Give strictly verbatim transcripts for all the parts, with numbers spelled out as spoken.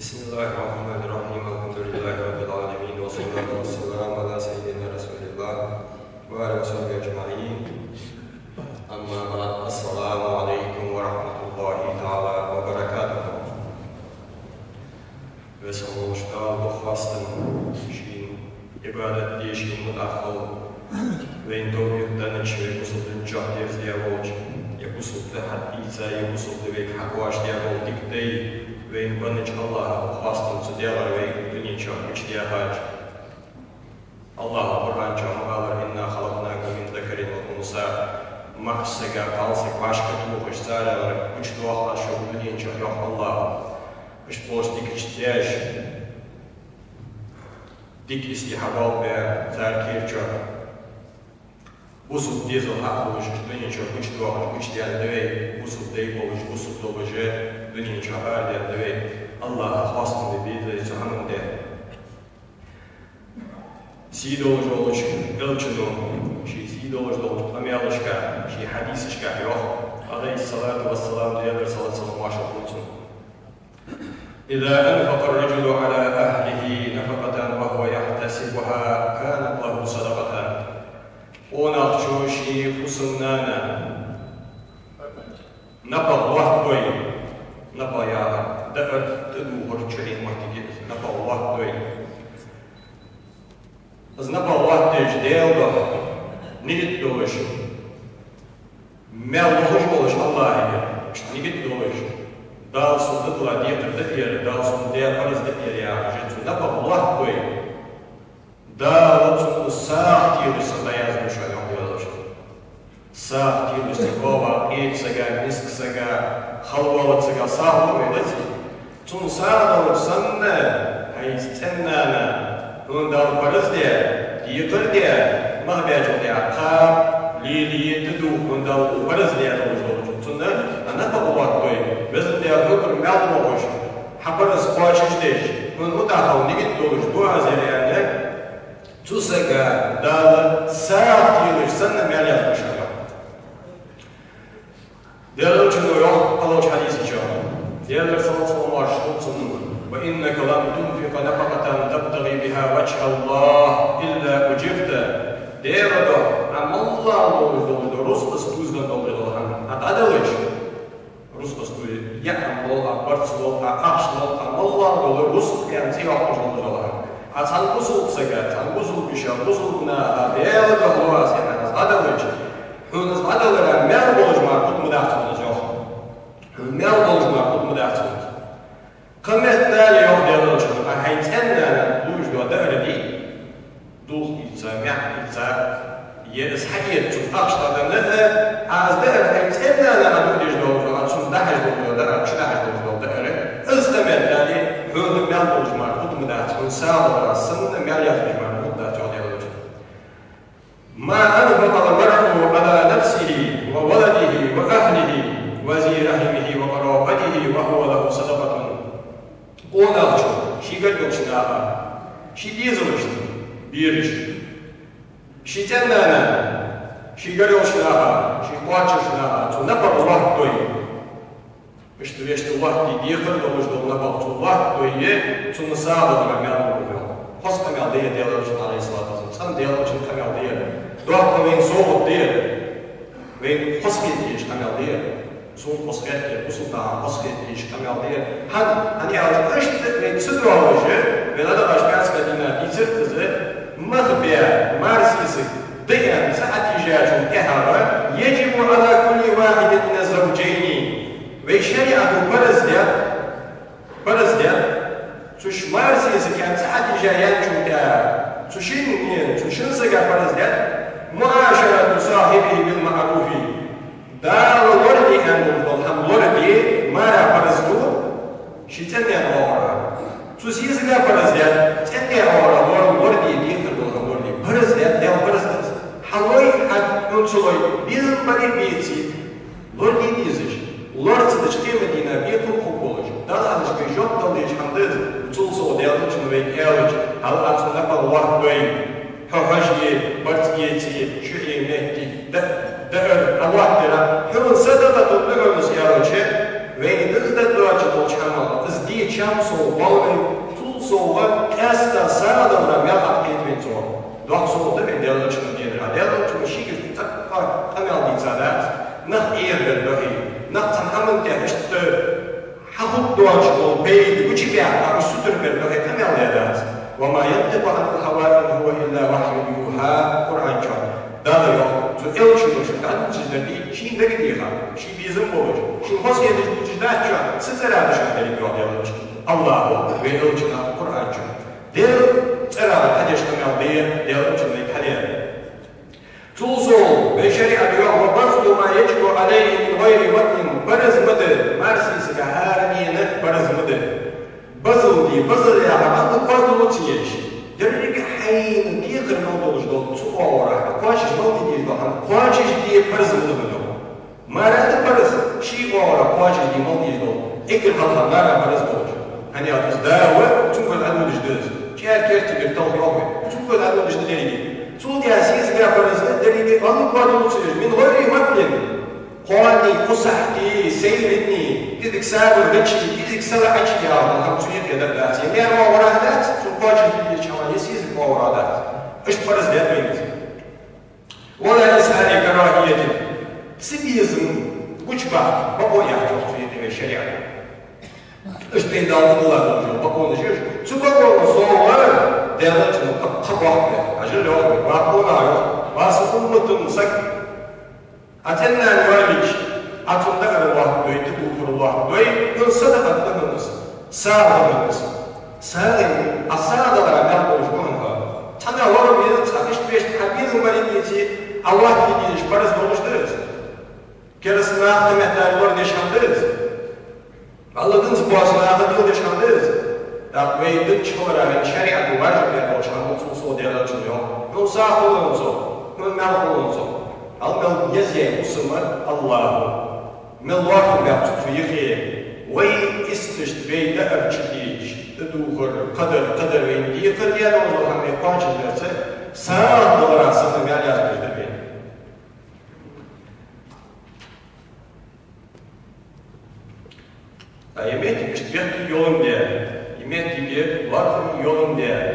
بسم الله الرحمن الرحيم. الحمد لله رب العالمين، والصلاة والسلام على سيدنا رسول الله وعلى آله وصحبه أجمعين. أما بعد، السلام عليكم ورحمة الله تعالى وبركاته. Веза волча Дала хастам шийна Ӏибадат де, шийна мутӀахьа хила вайна товфикъ деннача, вай бусалба дина чу дерзадаь волча, е бусалба ди хьаийца, е бусалба ди вайга хьакхоачадаь вола дика дай вайна беннача АллахӀа хастам, цу Даьлах вай дунен чу гучадаьхача. АллахӀа Къуръан чу ма аьлар: «إنا خلقناكم من ذكر وأنثى». МаӀа сага, кхалсага, саг, вӀашка тохаш, царех гучадоахаш шо дунен чу, йоах АллахӀа. Иштта болча дикача даьша дика истий хьабоалабаь, цар кийра чу бусалба дезал хьахулаш, дунен чу гучадоахаш, гучадаьнна да вай, бусалба дай болаш, бусалба долаш дунен чу арадаьнна да вай. АллахӀа хастам бе беза цу хӀаман тӀа. Сий долаш волча Элчано ший сий долаш долча къамаьлашка, ший хьадисашка йоах, عليه الصلاة والسلام, Даьлера салот-салам хилда цунна: «إذا أنفق الرجل على أهله نفقة وهو يحتسبها كانت له صدقة». Къонахчо ший фусам-нана напагӀа лоаттабой, напагӀа яхар даар, тӀадувхар чу Ӏе моттиг я из, напагӀа лоаттадой. Из напагӀа лоаттадеш, Даьла духьа нигат долаш, маьл лохаш волаш АллахӀага, иштта нигат долаш, Дала сона дитала декхар да ер, Дала сона даь параз да ер яхаш, цу напагӀа лоаттадой. Дала цунна сагӀа телаш санна дӀаязду шоана, йоах Даьла Элчано. СагӀа телаш, цу кхоаваь къеча сага, миска сага, халвалат сага сагӀа лу вай лази. Цунна сагӀа далар санна, хьай цӀен-нана, хьона Дала параз даь, декхар даь, мах баьчул тӀехьагӀа кхаба, лелае, тӀадувха хьона Дала параз даь долаш долча. Цунна напагӀа лоаттадой, Веза Даьла, хьогара маьл лохаш, хьа параз кхоачашдеш, хьона мутӀахьа хила нигат долаш, дуӀа зе аьнна, цу сага Дала сагӀа телаш санна маьл язду шоана. Даьла Элчано йоах кхоачача хьадиса чу, Даьлера салот-салам хилда цунна: «وإنك لن تنفق نفقة تبتغي بها وجه الله إلا أجرت». Даьла духьа Ӏа мел долаш дола рузкъа, из туздан долаш дола хӀама Ӏа дӀадалча, рузкъа, из туза, е хӀама лолда, барзкъа лолда, ахча лолда, Ӏа мел долаш дола рузкъа аьнна цӀи йоаккхаш долаш дола хӀама. Ӏа цхьан бусалба сага, цхьан бусалба йиша, бусалба наха Даьла духьа лу аз аьнна, из дӀадалча, хьона из дӀадалара маьл болаш мара хургдац хьона из, йоах. Хьона маьл болаш мара хургдац хьона из. Кхы меттел, йоах Даьла Элчано, Ӏа хьай цӀен-нанна луш дола даар дий, дулх ийца, маьӀ ийца, е из хьаэца, цунна ахча дӀаденна, Ӏа из даар хьай цӀен-нанна Ӏа дуадеш долаш дола, Ӏа цунна дахьаш долаш дола даар, чудахьаш долаш дола даар, из кхы меттел хьона маьл болаш мара хургдац, хьона сагӀа далара санна маьл язбеш мара хургдац, йоах Даьла Элчано. «ما أنفق المرء على نفسه وولده وأهله وذي رحمه وقرابته وهو له صدقة». Къонахчо ший гарга йолча наха, ший дезалашта, берашта, ший цӀен-нанна, ший гарга йолча наха, ший кхоачашка наха цо напагӀа лоаттадой. Иштта вешта лоаттаде декхар долаш дола напагӀа цо лоаттадой, цунна сагӀа далара маьл хургда. Хоза къамаьл да ер Даьла Элчан, Ӏалайхи ссалату вассалам. ЦӀена Даьла Элчан къамаьл да ер. Доккха вайна совгӀат да ер. Вайна хоза хета дезаш къамаьл да ер. Сона хоза хет ер, бусалба наха хоза хета дезаш къамаьл да ер. ХӀана, хӀана аьлча, иштта вай ца доаллаш, вай ладувгӀача пӀаьраска дийнахьа дийцар из, мах баь, марсийсаг да аьнна ца хьатийжачул тӀехьагӀа: «يجب على كل واحد من الزوجين». Вай шариӀато параз даьд, параз даьд, цу ш-, марсийсаг аьнна ца хьатийжа яьнначул тӀехьагӀа, цу шин, цу шин сага параз даьд: «معاشرة صاحبه بالمعروف». Дала лораде аьнна дола хӀама лораде мара параз ду ший цӀен-наьна оагӀорахьа. Цу сесага параз даьд цӀен-наьна оагӀорахьа лор-, лораде, декхар дола хӀама лораде. Параз даьд, Даьла параз даьд. Хьалой, хьа-, хьона ца лой, безам бале, беце, лораде дезаш. Лор ца дича, къемата дийнахьа бекхам хургболаш. Дала хьалхашка жоп дала дезаш хӀама да из. Цул совгӀа Даьла Элчано вайга аьлча, хьал а цунна напагӀа лоаттадой. Хьо хьажа, барзкъа эца, чу Ӏе моттиг, да-, даар Ӏа лоаттадара, хьона садакъа да хьона из аьлча, вайна из дӀадоаладеш долча хӀамах, из деча хӀамах совгӀа болх сагӀа далара маьл хьакхийтта вайна цо. Доккха совгӀат да вайна Даьла Элчано денар. Даьла Элчано шийга цхьаккха къамаьл дийца дац. Нах Ӏехабер духьа, нах цхьан хӀаман тӀа иштта хьахургдоацаш дола пайда гучабаьхка, уж сутара бер духьа къамаьл даь дац. «وما ينطق عن الهوى إن هو إلا وحي يوحى», Къуръан чу. Дала йоах, цу Элчано шийна дӀалуш дар дий, шийна дагадеха, ший безам болаш, шийна хоза хеташ дувцаш дац шоана, са цӀерагӀа да шоана деррига, йоах Даьла Элчано. АллахӀа вай Элчанга Къуръан чу. Даьла цӀерагӀа хьадеш къамаьл да ер, Даьла Элчано вайга хьадаьр. Цул совгӀа вай шариӀато йоах: «وبذل ما يجب عليه من غير مطل», параз ма да, марсийсага хьарам ена параз ма да. Базл де, базл яхар ма да, кхоадалу ца еш. Деррига хьайна декхар мел долаш дола цу оагӀорахьа, кхоачаш мел де дезаш дола хӀама кхоачаш де параз ма да хьона. Мара да параз, ший оагӀорахьа кхоачаш де мел дезаш дола, эггара хьалха мара параз долаш. ХӀана аьлча из да ва, цунга Ӏадодаш да из. ЧӀаьра керта тӀа бир талха йоагӀа вай. Цунга Ӏадодаш да деррига. Цул тӀехьа сийсага параз да, деррига, ма да, кхоадалу ца еш. «من غير مطل». Кхоанний, кусахьтий, сайранний, кӀезига сабар бечий, кӀезига сала Ӏачий яхар хӀама цу юкъе дар дац. Е маьра оагӀорахьа дац, цун кхоачаш де дезаш хӀама, е сийсага оагӀорахьа дац. Иштта параз даьд вайна из. «ولا إظهار كراهية». Цу безам гучабахка бокъо яц цу юкъе вай шариӀато. Иштта вайна Дала дӀадала долаш дола бокъонаш я уж. Цу бокъонех совгӀа Даьла Элчано кхы, кхы бохк баьб. Хьажал, йоах вай, ва къонах, йоах, ва са уммата саг. Ӏа цӀен-нана йоалаеча, Ӏа цунна дакъа лоаттадой, тӀадувхар лоаттадой, хьона садакъа да хьона из, сагӀа да хьона из. СагӀа, Ӏа сагӀа далара маьл долаш ва хьона. Цхьанне лорам беза, цхьа иштта вешта хьа безам бар яц, Ӏа лоаттаде дезаш параз долаш дар из. Кераста наха тӀа меттел лорадеш хӀама дар из. Алла динца боаца наха лорадеш хӀама дар из. ТӀаккха вай дин чу хилара вайна шариӀато важиб даь долаш хӀама да, цул совгӀа Даьла Элчано йоах: хьона сагӀа хул хьона цох, хьона маьл хул хьона цох. Хьал мел езъяьй фусам АллахӀа. Мел лоархӀам баьб цо цу юкъе. Вай истешта вай даар чудийча, тӀадувхар, кхыдар, кхыдар вайна декхар даь долаш дола хӀама вай кхоачашдарца, сагӀа далара санна маьл язбеш дар вайна. Ткъа ер моттиг иштта бехке йоландаь, ер моттиг лоархӀаме йоландаь,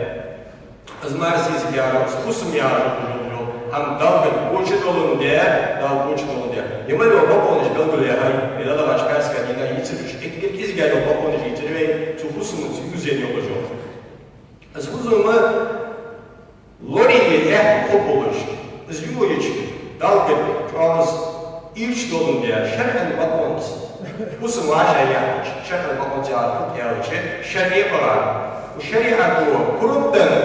из марсийсаг яхар, из фусам яхар йола, йола, хӀама Далла гучадоландаь, Далла гучадоландаь. Е ма йола бокъонаш белгалъяьхай, е далагӀаш касга дина йийцар уж, эггара кӀезига йола бокъонаш йийцар вай, цу фусамца юзаенна йолаш йола. Из фусам лорае аьттув хургболаш, из йоаеча, Далла гуча чӀоагӀа из ийрча доландаь, шарӀан бокъонца. Фусам вӀашагӀъяьхача, шарӀан бокъонца яхар фуд аьлча, шарӀе багӀар. Укх шариӀато пурам денна,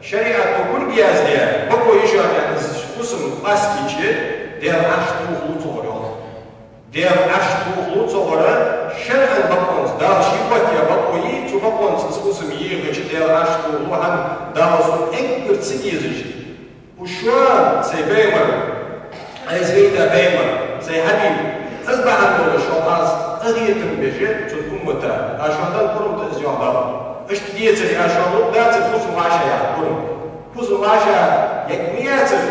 шариӀато кулг яздаь, бокъо йиш йоацаш из фусам къастийча, Даьла Ӏарш тохалу цунгара, йоах. Даьла Ӏарш тохалу цунгара, шарӀан бокъонца, Дала ший бутт я бокъо йий, цу бокъонца из фусам йийхача, Даьла Ӏарш тохалу, хӀана, Дала сона эггара ца дезаш, укх шоана сай баймар, айса вайта баймар, сай хьабиб, из бахьан долаш шоана аз къахетам беш цун уммата, аз шоана денна пурам да из, йоах Дала. Иштта децаре аз шоана лургда цар фусам вӀашагӀъяккха пурам. Фусам вӀашагӀъяккха ма яцар,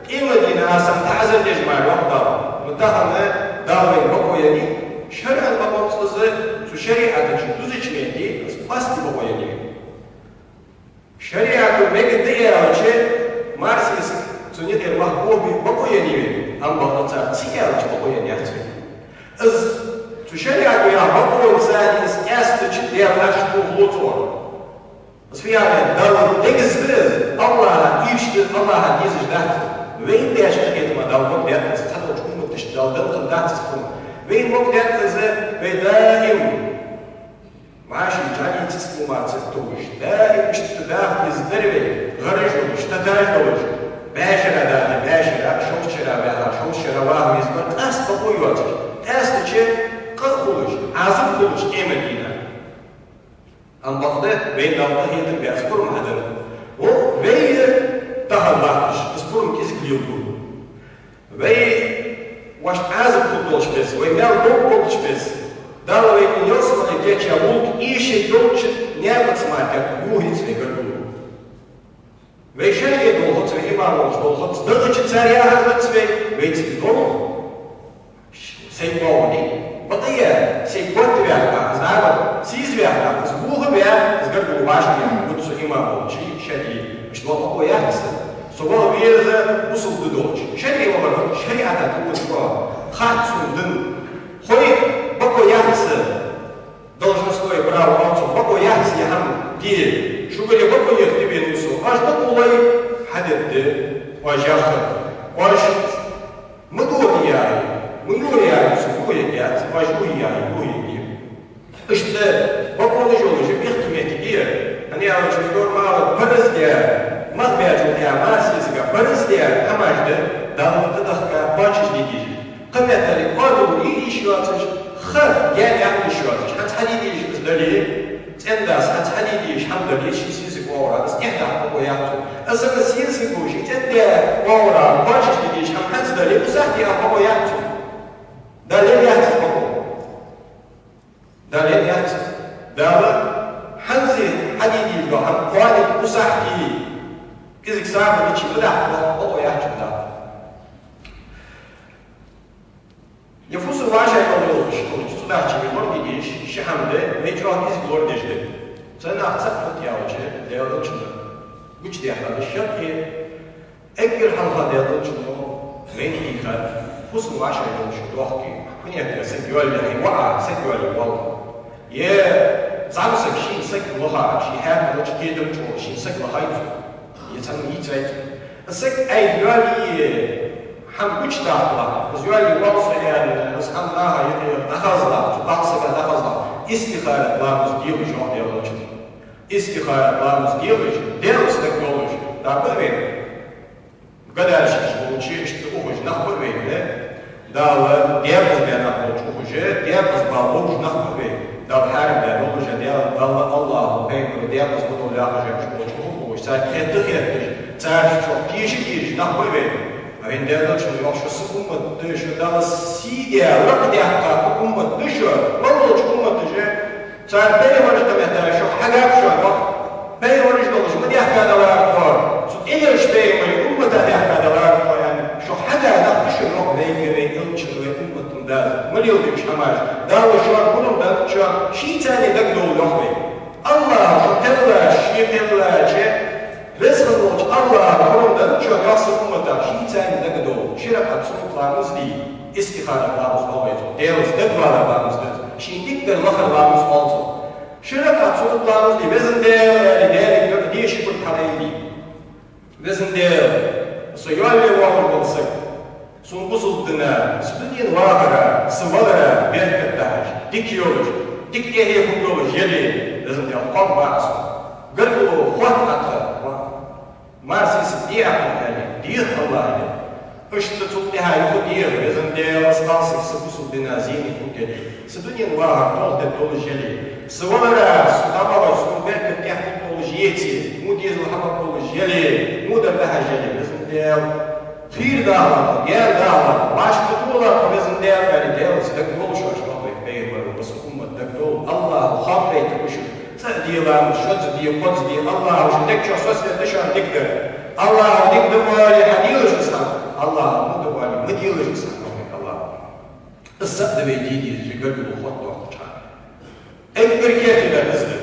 къематдийнахьа аз царна таӀазар деш мара, йоах Дала. Ну, тахан Дала вайна бокъо еннай, шарӀан бокъонца из, цу шариӀата чу дузача метте из къоастаде бокъо еннай вайна. ШариӀато мегаргда аьлча, марсийсаг, цун юкъера мах бохабе бокъо еннай вайна, амма бакъда цар ца аьлча бокъо енна яц вайна. Из цу шариӀато яхача бокъонца из къаьстача, Даьла Ӏарш тохалу цунгара. Из фу яхар да, Далла дегаза да из, АллахӀа ийрча да, АллахӀа дезаш дац. Вайна беш къахетама Дала могадаьд из, цхьадолча умматашта Дала денна хиннадац из хӀама. Вайна могадаьд из, вай даим маьрша чӀоагӀа цӀи ца луш, даим иштта даха деза дар вай, гӀараш долаш, таташ долаш, бӀаь шера дахе, бӀаь шера, шовзткъа шера ваьлча, шовзткъа шера ваха веза бар, къаьстта бокъо йоацаш, къаьстача къа а хулаш, Ӏазап а хулаш къематдийнахьа. Амма бакъда вайна Дала къахетам беш пурам хьаденна. Во, вай тахан латташ, из пурам кӀезига леладу. Вай вайшта Ӏазап хургдолча бесса, вай маьл довргдолча бесса, Дала вайна ялсмале кийчъяь мулк эшаш долча наькъаца мара юхариц вай гаргало. Вай шариӀат долхац, вай иман долаш долхац, дагӀача цар яхар дац вай, вай цига долх. Сай бовни, бакъ я, сай котваьхка, из Ӏабар, сийзваьхка, из бухаваь, из гаргало вӀашагӀъяьхар, Со имам волча шариӀа, иштта ваха бокъо яц са. Со ваха веза бусалба ди долча. ШариӀа вахар, шариӀата тӀа уза ваха. Хац сона дин. Хой бокъо яц са. Должностное право оал цох, бокъо яц е хӀама де. Шугара бокъо яц де вена со. Оаш дакъа лой, хьадергда оаш яхар. Оаш ма дохаяй, ма йохаяй, со йохаергьяц, оаш йохаяй, йохаергья. Иштта бокъонаш йолаш бехке моттиг я. ХӀана аьлча, нормал параз да, мах баьчул тӀехьа мара сесага параз да, хӀамаш да, Далла тӀадахка кхоачашде дезаш. Кхыметтел кхоадала йиш йоацаш, ха гаьна яхьа йиш йоацаш. ХӀанз хьаде дезаш из дале, цӀен-дас хӀанз хьаде дезаш хӀама дале, ший сесаг оагӀорахьа, из тӀехьа даха бокъо яц цун. Из санна сесаго ший цӀен-да оагӀорахьа кхоачашде дезаш хӀама хӀанз дале, усахьте а бокъо яц цун. Дале яц бокъо. Дале яц. Дала хӀанз хьаде дезаш дола хӀама кхоане усахьте. Кхы из сабар дича ма дахьа, бокъо яц цун Дала. Е фусам вӀашагӀйолаш, цудухьа вай лораде дезаш ши хӀама да, вай чӀоагӀа кӀезига лорадеш да. Цу наха цаӀ фуд аьлча, Даьла Элчано гучадаьхад шаккхе, эггара хьалха Даьла Элчано вайна хьийхад, фусам вӀашагӀйолаш дохке, кунетта саг йоалае, хьай воӀа саг йоалае воалл. Е зӀамсаг шийна саг лоха, ший хьаькъалца кхетам чӀоагӀа шийна саг лохайт цо. Е цхьанне йийцайт цо. Саг айха йоалае хӀама гучадаккхалахь, из йоалае воалл со аьнна, из хӀама наха юкъера дӀахазлахь, цу бакъ сага дӀахазлахь, истихарат ламаз делаш, йоах Даьла Элчано. Истихарат ламаз делаш, Даьла стаг долаш, дӀа ба вайна. Гадаршаш болча иштта ухаш нах ба вайна. Дала декъаза баь нах болча ухаш, декъаза бала ловш нах ба вайна. Дала хьарам баь ловш а, Дала, Дала, АллахӀа, пайхамара декъаза ма ловлахь яхаш болча ухаш, царга хетта хетташ, царца чӀоагӀа теша теша нах ба вайна. Вайна Даьла Элчано йоах: шо са уммат да, шо Дала сий даь лакхдаьккха уммат да шо, малла болча умматаша, цар пайхамараш тӀа метта шо хьагаб шо, йоах. Пайхамараш долаш ма даьхка далар тхо, цу тӀехьарча пайхамарий уммата даьхка далар тхо, аьнна, шо хьадаь нах да шо, йоах, вайга вай Элчано вай уммата дас. Ма леладе уж хӀамаш. Дала шоана пурам деннад шоана, шийцара дагадовла, йоах вай. АллахӀа шо кхеллача, ше кхеллача, Веза хинна волча АллахӀа пурам деннад шоана, йоах, са умматах шийцара дагадовла. Ши ракаӀат суннат ламаз де, истихарат ламаз оал вай цох. Даьлаца дагавала ламаз да из. Шийна дикадар лахара ламаз оал цох. Ши ракаӀат суннат ламаз де, Веза Даьла, аьле, Даьлага дуӀа де, ши бутт хьалъайде. Веза Даьла, со йоалае воаллаш вола саг, сона бусалба дина, са дунен вахара, са валара беркат дахьаш, дика йолаш, дика эхь-хургйолаш яле, Веза Даьла, кхоаб Ӏа сона. Гаргало хотта Ӏа тха, мара сесаг де Ӏа тхона, аьле, деха АллахӀага. Иштта цул тӀехьа юха деха, Веза Даьла, из кхалсаг са бусалба дина зене хургйолаш, са дунен вахар толхадергдолаш яле, са валара, са дӀавахар, сона беркат эхь-хургдолаш еце, во дезал хьабергдолаш яле, во дар дахьаш яле, Веза Даьла, кхерадахалахь тхо, гаьнадахалахь тхо, вӀашкатохалахь тхо, Веза Даьла, аьле, Даьлаца дагадовла шоаш, йоах вай пайхамара, ва са уммат, дагадовла. АллахӀа кхоаб тайта уж. ЦаӀ де ламаз, шозза де, кхозза де, АллахӀа шун дег чу соцаде да шоана дикадар. АллахӀа дика да оале, хьаделаш из хӀама. АллахӀа во да оале, ма делаш из хӀама, йоах вай АллахӀа. Из цаӀ да вай де дезаш, гаргало хотта доаккхача хана. Эггара керттера дар из да.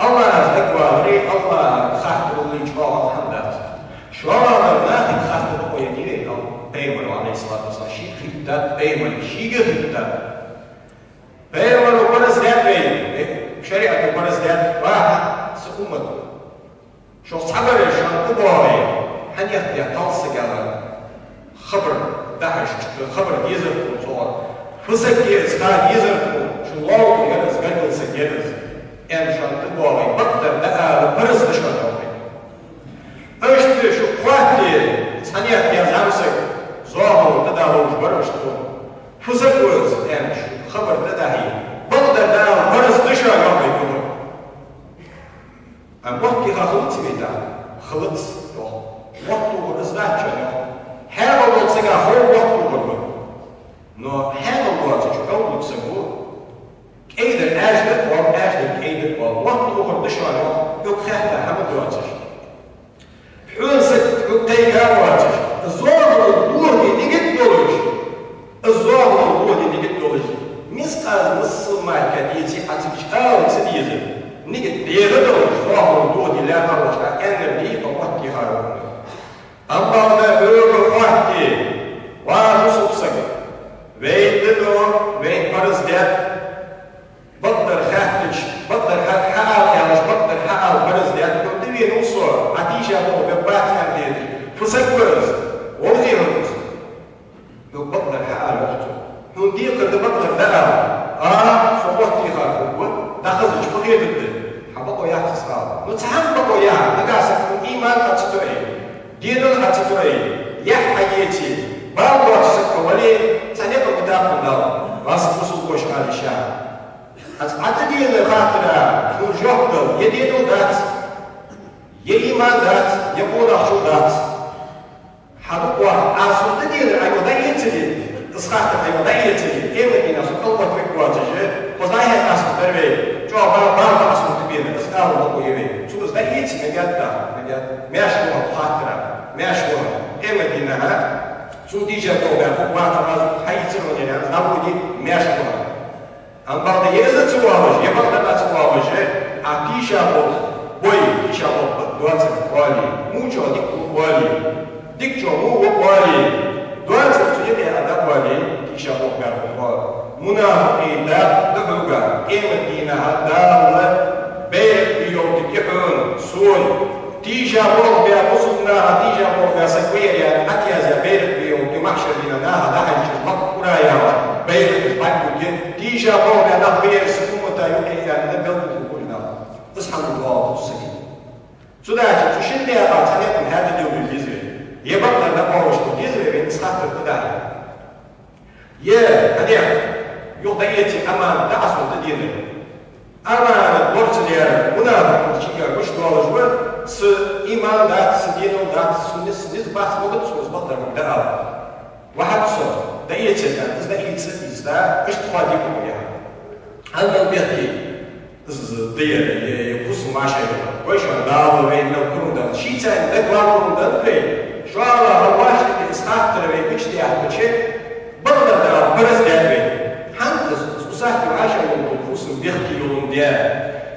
АллахӀаца дагаваларе, АллахӀага хаттаралле чӀоагӀа хӀама дац. ШоллагӀдар нахага хаттар бокъо я дий вай, пайхамара, Ӏалайхи ссалату вассалам, шийга хетаргдац, пайхамара шийга хетаргдац. Пайхамара параз даьд вайна, э, шариӀато параз даьд, ва хьа, са уммат, шух цхьабараш шоана тӀабоагӀе, хьанех бе кхалсагага хабар дахьаш, хабар дезар тхона цох. Фу саг я из ха дезар тхона, шун лоалахо яр из, гаргара саг яр из, аьнна, шоана тӀабоагӀе, бакъдар дӀаала параз да шоана, йоах вай. Иштта шух хоатте, цхьанех бе зӀамсаг, зоахалол тӀадала ловш бар уж тхона. Фу саг ва из, аьнна, шух хабар тӀадахье, бакъдар дӀаала параз да шоана, йоах вай тхона. А мотт тоха хилац вай тӀаккха? Хилац, йоах. Мотт тохар из дац шоана, йоах. Хьаькъал долча сага хов мотт тохар ва. Но хьаькъал доацача кӀалвуг саг ва. КӀайдар Ӏаьржа да оал, Ӏаьржа дар кӀайдар оал. Мотт тохар да шоана, йоах, юха хаьтта хӀама доацаш. Хьона саг юха кхайка воацаш, зоахалол дохаде нигат долаш, зоахалол дохаде нигат долаш, мискъал масса марка деце а цу чу ала ца дезар. Нигат дегӀа долаш, дохур дохи лаьрхӀа волча аьннар дий, бакъ оттийхар вахана. Амма бакъда оьгӀа хатти, ва бусалба саг, вай динно вайна парз даьд, бакъдар хаьттача, бакъдар хьа-, хьаала аьлча, бакъдар хьаала парз даьд, хьона тӀавена ва со, Ӏа тийшаболх бергбац аьнна хеташ, фу саг ва из, вовзий хьона из? Хьога бакъдар хьаала йоах цо. Хьона декхар да бакъдар дӀаала. А, со оттийхар хургва, дӀахазача фу хетаргда? Хьа бокъо яц из ала. Ну, цхьа хӀама бокъо яц, нагахьа санна хьона иман Ӏа ца тоае, денал Ӏа ца тоае, яхь хьаеце, бала доацаш саг хьо вале, цхьа никъ ма даккха Дала, вас бусалба воша ала йиш я. Аз Ӏа тӀадена хаттара хьона жоп дала, е денал дац, е иман дац, е къонахчал дац. Хьа дукха ваха, аз хьона тӀаденар Ӏайо дӀаэца дий, из хаттар Ӏайо дӀаэца дий, къематдийнахьа со кӀалватта век воацаш, хоза дӀа-хьа къаста дар вай, чӀоагӀа бала, бала аз хьона тӀабена, из ала бокъо я вай. Цо из дӀаэца, мегад да, мегад. Маьрша ва хаттара, маьрша ва. Къематдийнахьа цун тийшаболх баь хургвац аз, хьаийцар хьона ер, аз дӀаводе, маьрша ва. Амма бакъда е из ца воалаш, е бакъдар Ӏа ца воалаш, Ӏа тийшаболх бой, тийшаболх доацар оале, мучо дика ва оале, дикачо во ва оале, доацар цу юкъе Ӏа дӀаоале, тийшаболх баьр хургва хьо. Мунафикъий дакъа да хьога, къематдийнахьа Дала байракх бе йолга я хьона, сона. Тийшаболх баь бусалба наха, тийшаболх баь саг ва ер аьнна, Ӏа теза байракх бе йолга я махьшара дийнахьа наха дӀахьежача лакха кӀура яьлча, байракхаш бӀаргагургья, тийшаболх баь нах ба ераш са уммата юкъе аьнна, белгалдергда уж нах. Из хӀама доагӀа сага. Цудухьа цу шин декъа цхьа никъ хьаьта дилла деза вай. Е бакъдар дӀакъовлаш деза вай, вайна из хаттар тӀадахьа. Е, хьанех, юха дӀаэций аманат да аз хьона тӀаденар. Аманат лорацадаьр мунафикъ ва, шийга гуш долаш ва, са иман дац, са денал дац, са низ, низ бац, магац сона из бакъдар хьога дӀаала. Вахьаб со, дӀаэца аьнна, из дӀаийца, ийца, иштта хьо дика ма яхьа. Хьанал бехке. Из да ер, е, е фусам-маша йола. Вай шоана Дала вайна мел пурам даьд. Шийца дагавала пурам даьд вай. ШоллагӀа, хьал вӀаштӀехьа из хаттар вай гучадаьхкача, бакъдар Дала парз даьд вайна. ХӀана из, из усахьте вӀашагӀйола фусам бехке йоландаь?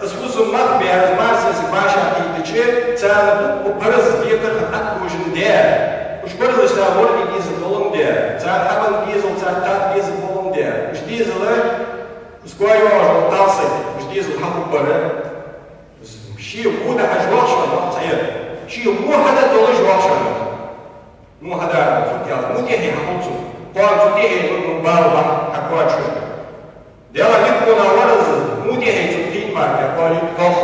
Из фусам мах баь, из марсеса баша кхийттача, царна дукха парз декхар хьатӀатохаш даьд. Уж парзаш царна лораде дезаргдоландаь, царна хьабала дезал, царна тара дезаргдоландаь. Уж дезал Из кхоа йоагӀаш вола кхалсаг, уж дезал хьахургбар, ший во дахьаш йоагӀаш хиннав цхьа ер. Ший во хьадаь долаш йоагӀаш хиннав. Во хьадаьр цунна тӀехьа, во тӀехье хьахул цунна. Кхоана цунна тӀехье хул, ну, бала бахьа хьакхоачаш. Даьла, дика хиннав вар из, во тӀехье цунна кхийна мара, кхоана юкъе тох.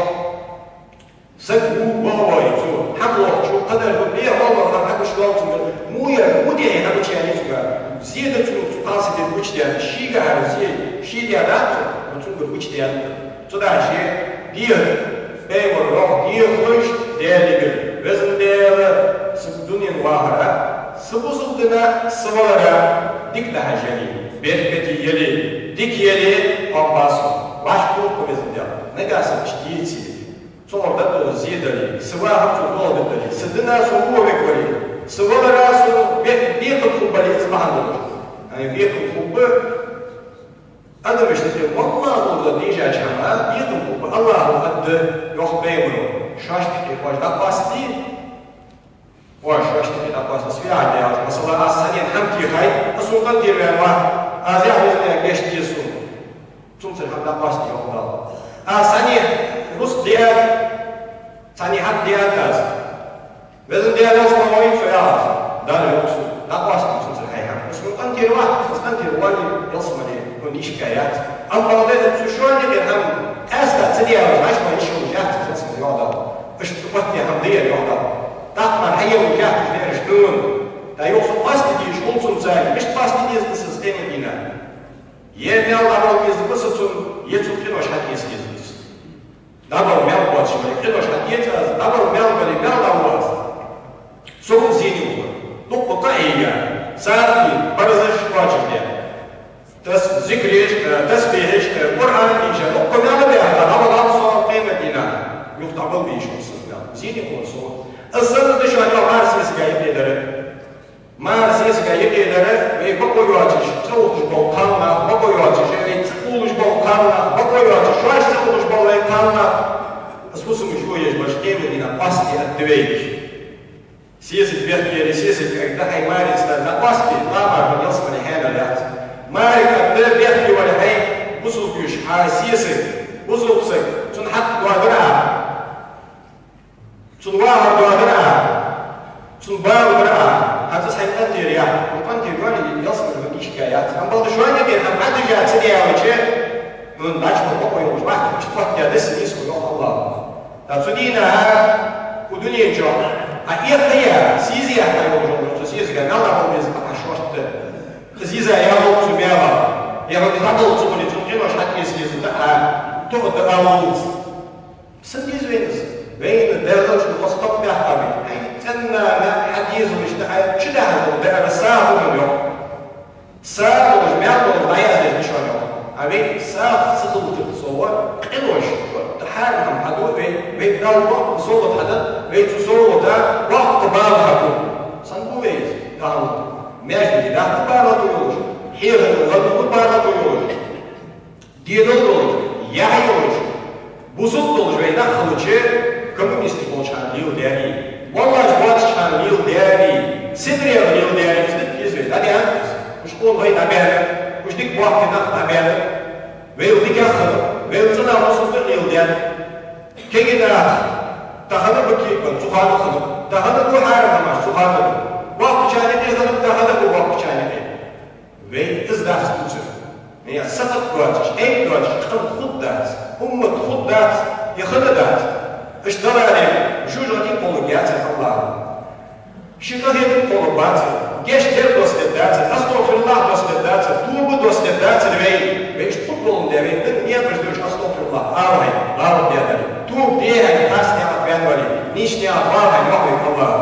Саг во ваха воай цо, хьакхоачаш, кхадар ду, бе хьалха хьакхаш долчунга, во яр, во тӀехье хьабича яьннай цунга. Зе да цунна цу кхалсага гучадаьннад, шийгахьара зе, ший даь дац цо, но цунгара гучадаьннад. Цудухьа ше дехар, пайхамара йоах, дехалаш Даьлагара: Везан Даьла, са дунен вахара, са бусалба дина, са валара дика дахьаш яле, беркате яле, дика яле, къоабал ба сона. ВӀашагӀкхувл-кх, Везан Даьла, нагахьа санна иштта деце. Цунга дӀадола зе дале, са вахар цо догӀа дале, са дина сона во век вале, са валара сона бе-, бекхам хургбале, из бахьан долаш. Ай, бекхам хургба, адамашта тӀа, валлахӀи, ловза дийшача хӀама, бекхам хургба, АллахӀа аргда, йоах пайхамара. Шоашта тӀехье оаш дӀакъоастаде, оаш шоашта тӀехье дӀакъоастаде, свяхьа де, масала, аз цхьаннена хӀама техай, аз сона къинтӀера ваьнна вац, аз яхь веза гешт де сона. Цунцара хӀама дӀакъоастаде, йоах Дала. Аз цхьаннена рузкъа диад, цхьаннена хӀама диад аз. Везан Даьла, ялсмала вайна со яхаш. Дала йоах сона: дӀакъоастаде цунцара хьай хӀама. Аз сона къинтӀера вац, аз къинтӀера вале, ялсмале хьона йиш кхы яц. Амма бакъда цу шоана юкъера хӀама къаьста ца даьлча, хьажа, хьона йиш йолаш яц ялсмале, йоах Дала. Иштта оттадаь хӀама да ер, йоах Дала. ТӀаккха мара хьайоалаш яц уж бераш хьона. ТӀаккха йоах сона, къоастаде дезаш хул цунца, иштта къоастаде деза са къематдийнахьа. Е маьл дӀабала безаргба са цунна, е цунна къинош хьатӀаэца дезаргба са. ДӀабала маьл боацаш вале, къинош хьатӀаэца аз, дӀабала маьл бале, маьл дӀалу аз. Со ва зене ухар. Дукха къа а хьийга, сагӀа а де, парзаш кхоачашде. Тас-, зикараш, э, тасбихьаш, э, Къуръан а дийша, дукха маьл а баьхка, дӀабала со къематдийнахьа. Юха дӀабала безаш хул са маьл. Зене ухар со. Из санна да шоана, йоах, марсеса юкъе дар. Марсеса юкъе дар, вай бокъо йоацаш цӀаухаш бола кхалнах, бокъо йоацаш вай цӀакхувлаш бола кхалнах, бокъо йоацаш шоаш цӀаухаш бола вай кхалнах. Вайга. Сесаг бехке, сесаг кӀаьнк да хьай маьрца да, дӀакъоастаде, ламар хьона ялсмале хьаьнала яц. Маьрца да бехке вале хьай, бусалба йиша, хьа сесаг, бусалба саг, цун хьакъ доадар Ӏа. Цун вахар доадар Ӏа. Цун бала бар Ӏа. ХӀанз из хьай къинтӀера яхь. Хьа къинтӀера вале, ялсмале хьона иштта яц. Амма бакъда шоана тӀера хӀама хьадижа ца даьлча, хьона дӀачу ма бокъо йолаш вац, иштта хоттадаь да синиса, йоах АллахӀа. ТӀаккха цу дийнахьа укх дунен чу Ӏа эккхаяь, сийза яхьа йолаш йола цу сесага мел дӀабала беза Ӏа шортта. Из йиза ялхалга цу мела. Е хьо дӀабала ца хуле, цун къинош хьатӀаэца еза да Ӏа. Тоха да аллалца. Сенна деза вайна из? Вайна Даьла Элчано хоза топ баьккха вай. Хьай цӀен-нана хьа дезалашта Ӏа чудахьа дола даар са хӀама йоах. Са долаш, маьл долаш дӀаяздеш да шоана йоах. А вай са ца хилча, цо къинош, шортта хьарам хӀама хьаду вай, вай Далла боккха совгӀат хьадаьд, вай цу совгӀата боккха бала хьаду. Сенна бу вай из? Далла. Маьждиге даха бала хьаду йолаш, хьехарча гӀадгӀа бала хьаду йолаш. Дедал долаш, яхь йолаш, бусалба долаш вай нах хилча, коммунисташ болча хана леладаьрий, моллаш боацача хана леладаьрий, Сибарех леладаьрий, из дика деза вай, дӀадаьннад из. Уж къонахий дӀабаьннаб, уж дика боккхий нах дӀабаьннаб, вайл дикагӀа хиннаб, вайл цӀенагӀа бусалба леладаьд. Кагий нах тахан бакъахьа ба, цу хана хиннаб, тахан да хьарам хӀамаш, цу хана да. Боккхачарна юкъе хиннаб, тахан да боккхачарна юкъе. Вай из дац дувцар. Е сакхат доацаш, айп доацаш къам хургдац, уммат хургдац, е хургдац. Иштта даларе, жожагӀате кхолларгьяцар АллахӀа. Ший къахетам кхолларгбацар, гешт дар доссадергдацар, астагӀфируллахӀ доссадергдацар, тоба доссадергдацар вай. Вай иштта хургдоландаь, вай дин некъаш дуаш астагӀфируллахӀ ала хьай, гӀалат даьдар. Тоба де хьай, харц наькъа ваьнна вале, нийса наькъа вала хьай, йоах вайга АллахӀа.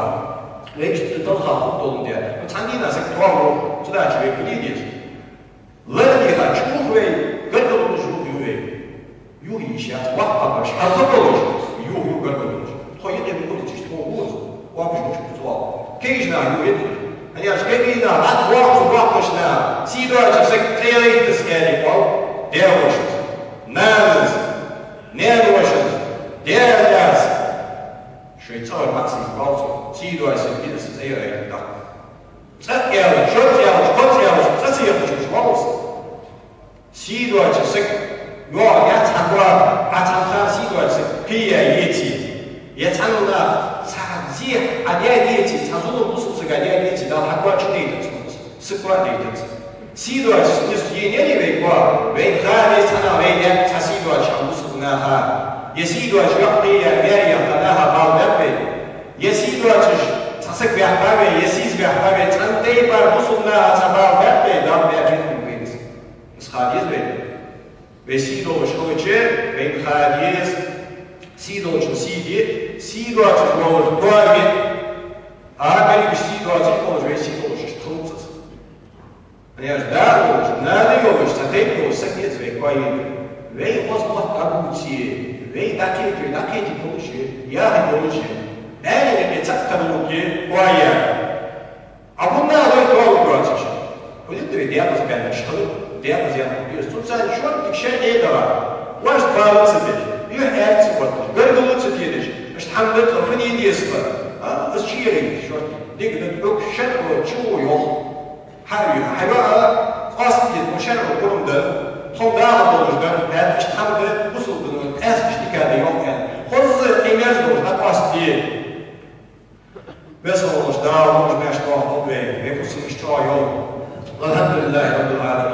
Вай иштта талха хургдоландаь, цхьан дийнахьа саг тоам лу, цудухьа вай фу де деза? Лар дийха чу юха вай, гаргало луш юха ю вай. Юха йиш яц, воккха баш, хьалха болаш, юха ю гаргало луш. Тхо юкъе ма хулий, иштта тхона гуз, оапаш мича бу цо. Кагийча наха юха йита. ХӀана аьлча кагий нах дӀатӀавоаккх цу боккхача наха, сий доацача сага тӀаялийтас аьле, кхоал, даь-вошас, нанас, наьна-вошас, даь-дас. Шоай цӀагӀара маӀа саг валлалца, сий доацача сага динас цӀа яйра даккха. ЦӀа аьлча, шозза аьлча, кхозза аьлча, цӀа ца яхача уж валлалца. Сий доацача сага йоагӀа яц хьа коа, Ӏа цхьан хана сий доацача сага кхийя еце. Е цхьанне нах цхьа зе Ӏа даь деце, цхьа зулам бусалба сага даь деце, Дала хьа коа чудайтац хьона из. Са коа дайтац. Сий доацача сага нийсъеннай вай коа, вайна ха деза цхьанне вай даьча цхьа сий доацача хӀама бусалба наха. Е сий доацача йоӀ кхийя, маьре яха наха бала баьб вай. Е сий доацаш цхьа саг баьхка вай, е сийсаз баьхка вай, цхьан тайпара бусалба наха цхьа бала баьб вай, Дала баьб хьона вайна из. Из ха деза вайна. Вай сий долаш хилча, вайна ха деза, сий долчун сий де, сий доацаш волчун тоам бе, а берригаш сий доацаш волаш, вай сий долаш иштта хилац из. ХӀана аьлча да йолаш, нана йолаш, цхьа тайпа йолаш саг ца деза вай коа яйра. Вай хоза мотт дӀабувце, вай дӀакхетий, вай дӀакхетий болаш, яхий болаш, аьнна вай цхьаь тарлуке коа яр. А хӀанз вай тоам лу доацаш. Хьулиттаве декъаза баьннаш хилар, декъаза яхаш. Цунца шортига шарӀе дала. Ваш пала ца деш, юхь аьлла ца отташ, гаргало ца тедеш, иштта хӀама да тхо фу де деза тха? А, из чу яр шортига. Дика да, тӀаккха шарӀо чу йоах. Хьа а юха, хьа йоӀ а къоастаде, тхо шарӀо пурам дар, тхона даха долаш дар, аьнна, иштта хӀама да, бусалба дино къаьсташ дика да йоах аьнна. Хоза, къе мерза долаш дӀакъоастаде. Веза волча Дала луш беш дохалба вай, вай фусам чӀоагӀа йолба. والحمد لله رب العالمين.